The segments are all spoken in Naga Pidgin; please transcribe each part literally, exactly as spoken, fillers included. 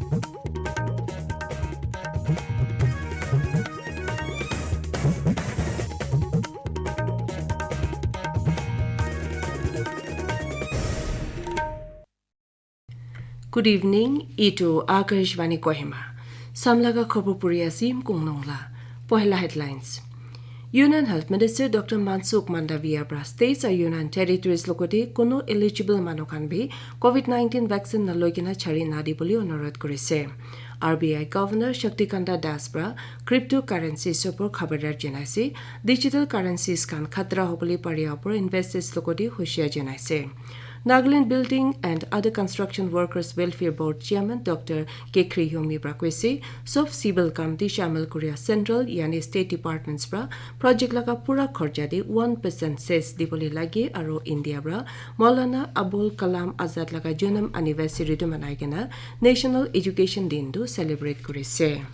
Good evening, itu Akashvani Kohima. Samlaga khobor puri asim kungnungla. Pohela headlines. Union Health Minister Doctor Mansukh Mandaviya pra states aru Union Territories logote kono eligible manu khan bi COVID nineteen vaccine naloi kena chari nadi boli onurodh kurise. R B I Governor Shaktikanta Das pra cryptocurrencies opor khabardar janaise, digital currencies khan khatra hobole paria opor investors logote hoshiar janaise. Nagaland Building and Other Construction Workers Welfare Board Chairman Doctor Kekhri Hyomi pra koise, sob civil kam te shamil kuria central yani state departments pra project laga pura kharcha te one percent cess dibole lage aru India pra Maulana Abul Kalam Azad laga janam anniversary tu manai kena National Education Din tu celebrate kurise.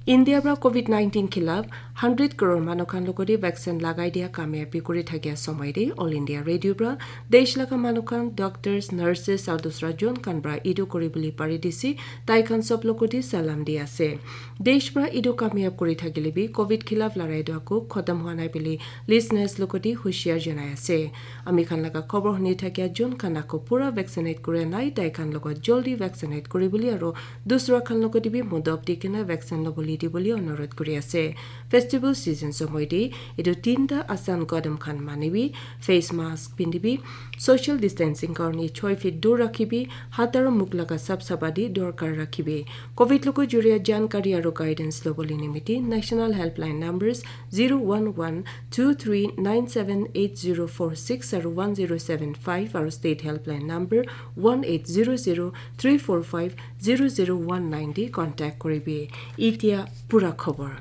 India pra COVID nineteen khilaf hundred crore manu khan logote vaccine lagai dia kamiyabi kuri thakia somoi te All India Radio pra desh laga manu khan, doctors, nurses aru dusra jon khan pra etu kuri bole pari dise, tai khan sob logote salam di ase. Desh pra etu kamiyab kuri thakile bi COVID khilaf larai tu ako khotom hua nai bole listeners logote hoshiar janai ase. Ami khan laga khobor huni thakia jon khan ako pura vaccinate kura nai, tai khan logot joldi vaccinate kuri bole aru dusra khan logote bi modop di kena vaccine lobole di bole onurodh kuri ase. Festival season somoi te etu tinta asan kadam khan manibi, face mask pindibi, social distancing karone choi feet dur rakhibi, hat aru mukh laga sap sapa di dorkar rakhibi. COVID logo juria jankari aru guidance lobole nimiti National Helpline numbers zero one one two three nine seven eight zero four six aru one zero seven five aru state helpline number one eight zero zero three four five zero zero one nine di contact kuribi. Itia pura khobor.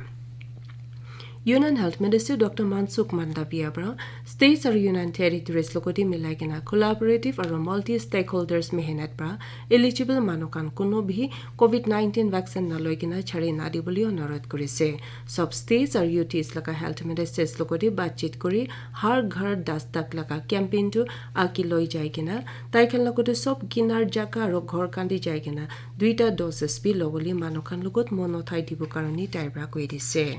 Union Health Minister Doctor Mansukh Mandaviya pra states aru Union Territories logote milai kena collaborative aru multi stakeholders mehenat pra eligible manu khan kono bi COVID nineteen vaccine naloi kena chari nadi bole onurodh kurise. Sob states aru U Ts laga health ministers logote batchit kuri Har Ghar Dastak laga campaign tu agi loi jai kena tai khan logote sob kinar jaga aru ghor khan te jai kena duita doses bi lobole manu khan logot mon uthai dibo karone tai pra koi dise.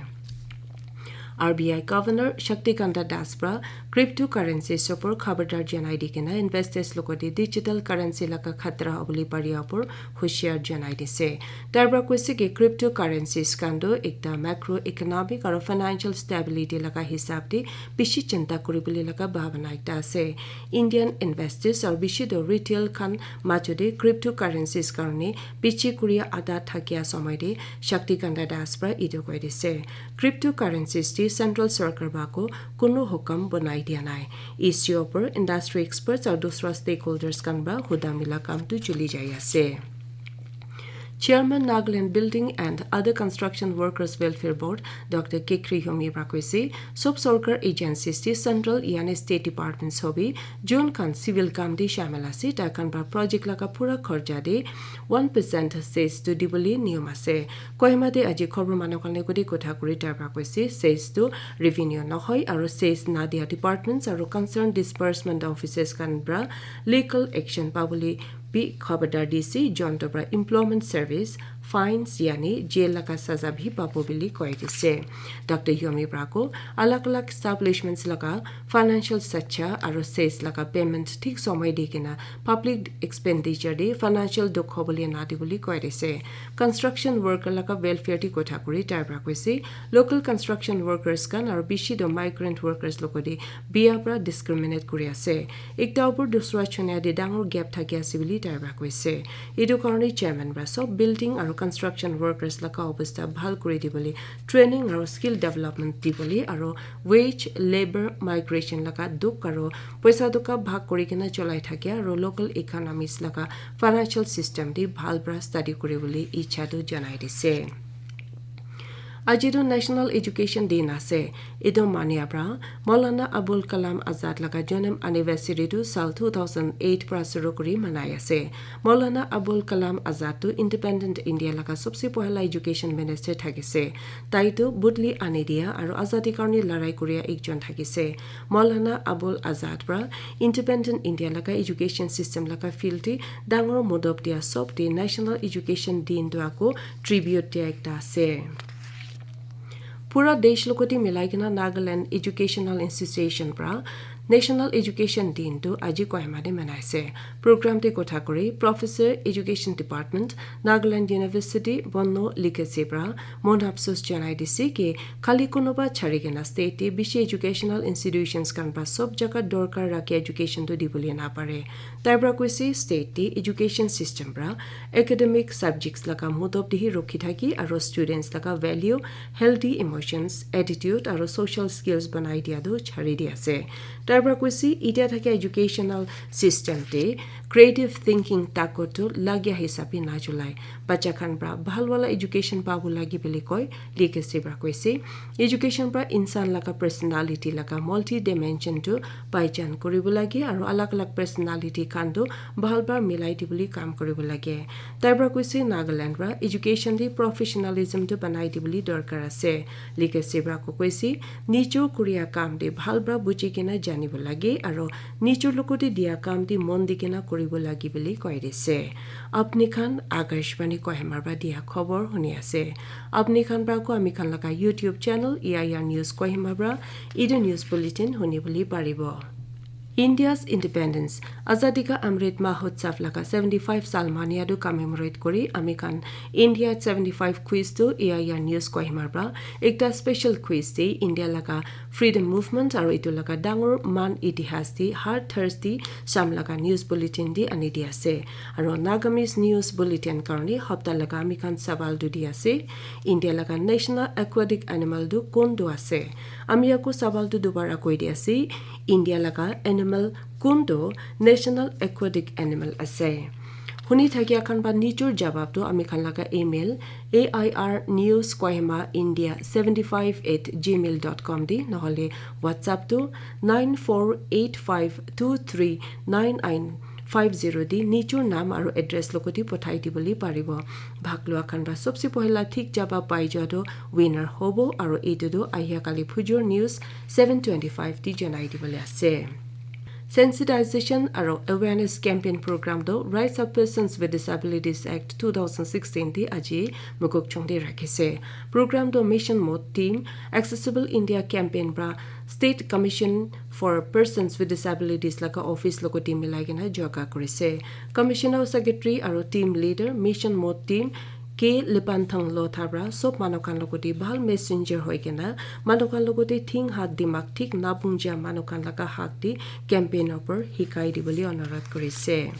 R B I Governor Shaktikanta Das pra cryptocurrencies opor khabardar janai di kena investors logote digital currency laga khatra hobole paria opor hoshiar janai dise. Tai pra koise ki cryptocurrencies khan tu ekta macroeconomic aru financial stability laga hisab te bishi chinta kuri bole laga bhabana ekta ase. Indian investors aru bishi tu retail khan majo te cryptocurrencies karone bichi kuri ada thakia somoi te Shaktikanta Das pra etu koi dise. Cryptocurrencies te central sarkar ba ko kono hukam banai dia nai. Issue opor industry experts aru dusra stakeholders khan ba huda mila kam tu chuli jai ase. Chairman Nagaland Building and Other Construction Workers Welfare Board Doctor Kekhri Hyomi pra koise, sob sarkar agencies te central yani state departments hobi jon khan civil kam te shamil ase, tai khan pra project laga pura kharcha te one percent cess tu dibole niyom ase. Kohima te aji khobor manu khan logote kotha kuri tai pra koise, cess tu revenue nohoi aru cess nadia departments aru concerned disbursement offices khan pra legal action pabole bi khabardar dise, jonto pra employment service, fines yani jail laga saza bi pabo bole koi dise. Doctor Hyomi pra ko alag alag establishments laga financial sacha aru cess laga payment thik somoi di kena public expenditure te financial dukh hobole nadi bole koi dise. Construction worker laga welfare te kotha kuri tai pra koise, local construction workers khan aru bishi tu migrant workers logote biya pra discriminate kuri ase. Ekta opor dusra chunia te dangor gap thaki ase bole tai pra koise. Etu karone chairman pra sob building aru construction workers laga obostha bhal kuri dibole training aru skill development dibole aru wage, labour, migration laga dukh aru poisa duka bhag kuri kena cholai thakia aru local economies laga financial system te bhal pra study kuri bole icha tu janai dise. Aji tu National Education Din ase. Etu mania pra Maulana Abul Kalam Azad laga janam anniversary tu sal two thousand eight pra shuru kuri manai ase. Maulana Abul Kalam Azad tu independent India laga sobse pohila education minister thakise. Tai tu budli ani dia aru azadi karne larai kuria ekjon thakise. Maulana Abul Azad pra independent India laga education system laga field te dangor modop dia sob te National Education Din tu ako tribute dia ekta ase. Pura desh logoti milai kena Nagaland Educational Institution pra National Education Din tu aji Kohima te manaise. Program te kotha kuri Professor Education Department, Nagaland University, Bonno Likesi pra mon apsos janai dise ki khali kunuba chari kena state te bishi educational institutions khan pra sob jaga dorkar rakhi education tu dibole na pare. Tai pra koise state te education system pra academic subjects laga modop te hi rokhi thaki aro students laga value, healthy emotions, attitude aro social skills banai dia tu chari di ase. Tai pra koise itia thaka educational system te creative thinking takot tu lagya hisabe na chulai. Bacha khan pra bhal wala education pabo lagi bili koi, Likesi pra koise. Education pra insan laga personality laga multi dimension tu paichan kuribo lage aro alag alag personality khan tu bhal pra milai dibole kam kuribo lage. Tai pra koise Nagaland pra education te professionalism tu banai dibole dorkar ase. Likesi pra ko koise nijor kuria kam te bhal pra buji kena janibo lage aro nijor logote dia kam te mon di kena kuribo lage bili koi dise. Apni khan Akashvani Kohima pra dia khobor huni ase. Apni khan pra ko ami khan laga YouTube channel E I R News Kohima pra etu news bulletin huni bole paribo. India's Independence, Azadi Ka Amrit Mahotsav laga seventy five sal mania tu commemorate kuri ami khan India seventy five quiz tu E I R News Kohima pra ekta special quiz te India laga freedom movement aro etu laga dangor man itihas te har Thursday sham laga news bulletin te ani di ase. Aro Nagamese news bulletin karne hapta laga ami khan sawal tu di ase. India laga national aquatic animal tu kun tu ase? Ami ako sawal tu dubara koi di ase. India laga animal kun tu national aquatic animal ase? Huni thakia khan ba nijor jawab tu ami khan laga email A I R news Kohima India seventy five at gmail dot com di nohole WhatsApp tu nine four eight five two three nine nine five zero di nijor nam aro address logote pothai dibole paribo. Bhag lua khan ba sobse pohila thik jawab pai jua tu winner hobo aro etu tu ahia kali phujor news seven twenty five di janai dibole ase. Sensitization aro awareness campaign program tu Rights of Persons with Disabilities Act two thousand sixteen di aji Mokokchung te rakhise. Program tu Mission Mode team, Accessible India campaign pra State Commission for Persons with Disabilities laga office logote milai kena joga kurise. Commissioner Secretary aro team leader Mission Mode team K Lipanthang Lotha pra sob manu khan logote bhal messenger hoi kena manu khan logote thing hat dimag thik nabung ja manu khan laga hak di campaign opor hikai dibole onurodh kurise.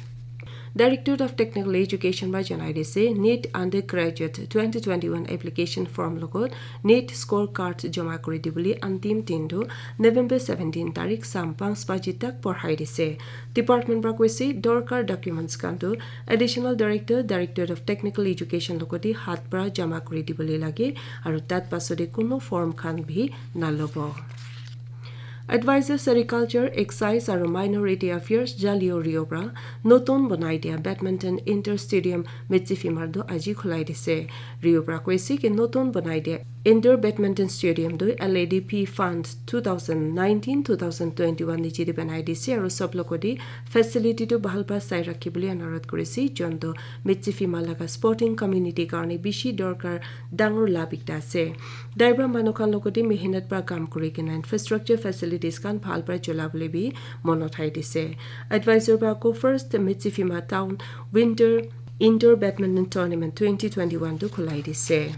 Directorate of Technical Education pra janai dise, NEET Undergraduate twenty twenty-one application form logot NEET score card joma kuri dibole antim din tu November seventeen tarik sam panch baji tak porhai dise. Department pra koise dorkar documents khan tu Additional Director, Directorate of Technical Education logote hat pra jama kuri dibole lage aru tat pasode kuno form khan bhi nalobo. Advisor Sericulture, Excise aru Minority Affairs Jalio Rio pra notun banai dia badminton indoor stadium Mitsifimar tu aji khulai dise. Rio pra koise ki notun banai dia indoor badminton stadium tu L A D P fund two thousand nineteen two thousand twenty-one niche te banai dise aru sob logote facility tu bhal pra sai rakhi bole anurodh kurise, jon tu Mitsifima laga sporting community karne bishi dorkar dangor labh ekta ase. Dai pra manu khan logote mehnat pra kam kuri kena infrastructure facilities khan bhal pra chola bole bi mon uthai dise. Advisor pra ko first Mitsifima Town Winter Indoor Badminton Tournament twenty twenty-one tu khulai dise.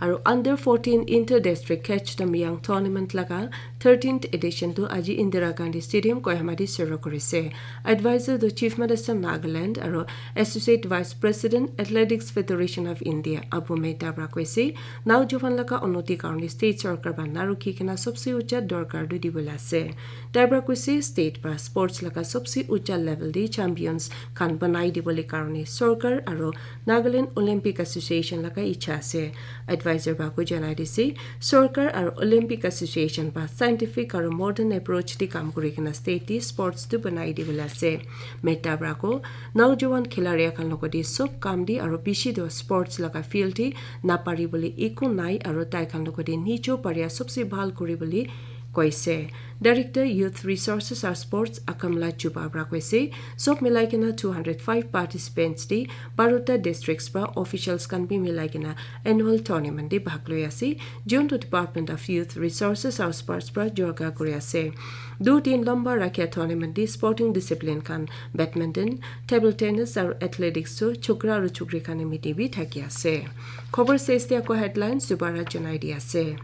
Aru under fourteen Inter District Catch the Young Tournament laga thirteenth edition tu aji Indira Gandhi Stadium Kohima te shuru kurise. Advisor tu Chief Minister Nagaland aru Associate Vice President Athletics Federation of India Abu Mehta pra koise, naujowan laga unnoti karne state sarkar pra narukhi kena sobse ucha dorkar tu dibole ase. Tai pra koise state pra sports laga sobse ucha level te champions khan banai dibole karne sarkar aru Nagaland Olympic Association laga icha ase. Advisor Supervisor para ko janai dise, sorkar aru Olympic Association para scientific aru modern approach di kam kuri kena state di sports tu banai di bole ase. Mehta para ko naujawan khilaria khan logo di sob kam di aru bishi do sports laga field di na pari bole eku nai aru tai khan logo di nijo paria sobse bhal kuri bole koise. Director Youth Resources aru Sports Akamla Chuba para koise, sob milai kena two hundred five participants di barota districts para officials khan bi milai kena annual tournament di bhag loi ase, jun tu Department of Youth Resources aru Sports para jorga kuri ase. Du din lamba rakhia tournament di sporting discipline khan badminton, table tennis aru athletics tu chokra aru chokri khan meeting bi thaki ase. Khobor ses te ako headlines dubara janai di ase.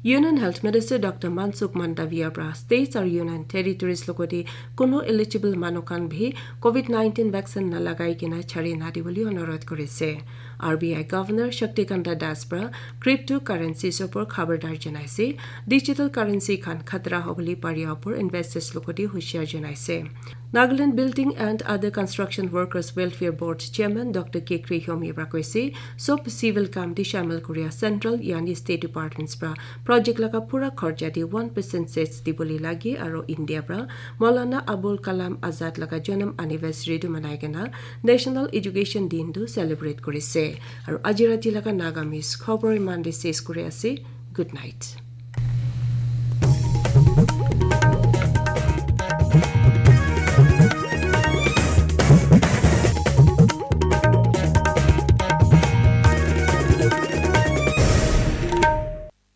Union Health Minister Doctor Mansukh Mandaviya para states aru union territories logoti kuno eligible manu khan bhi covid nineteen vaccine na lagai kena chari na di bole onurodh korise. R B I Governor Shaktikanta Das para cryptocurrencies opor khabardar janaise, digital currency khan khatra hobole paria opor investors logoti hushiar janaise. Nagaland Building and Other Construction Workers Welfare Board Chairman Doctor Kekri Hyomi para koise, sob civil kam di shamil kuria central yani state departments para project laga pura kharcha di one percent cess di bole lage aru India para Maulana Abul Kalam Azad laga janam anniversary tu manai kena National Education Din tu celebrate korise. Aru aji rati laga Nagamese khobor iman di ses kuri ase. Good night.